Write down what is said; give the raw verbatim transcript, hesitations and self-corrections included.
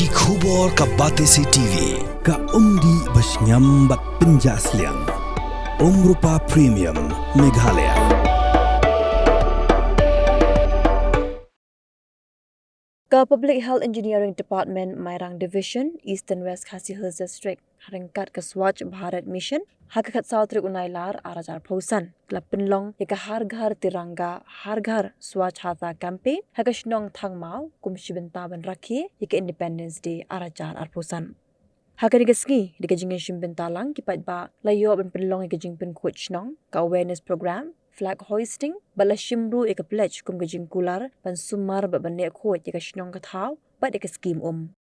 Ki khubor ka Batesi T V, ka umdih ba shngiam bad pynjah sliang. Umrupa Premium, Meghalaya. Ka Public Health Engineering Department, Mairang Division, Eastern West Khasi Hills District, ryngkat ka Swachh Bharat Mission, ha ka khatsaw tarik u Nailar arhajar arphew san, ka la pynlong ïa ka Har Ghar Tiranga, Har Ghar Swachhata Campaign ha ka shnong Thangmaw, kum shi bynta ban rakhe ïa ka Independence Day arhajar arphew san. Ha kane ka sngi, da ka jingïashim bynta lang ki paidbah, la ïoh ban pynlong ïa ka jingpynkhuid shnong, ka awareness program, flag hoisting, bad la shim ruh ïa ka pledge kum ka jingkular ban sumar bad ban neh khuid ïa ka shnong ka thaw bad ïa ka skim um.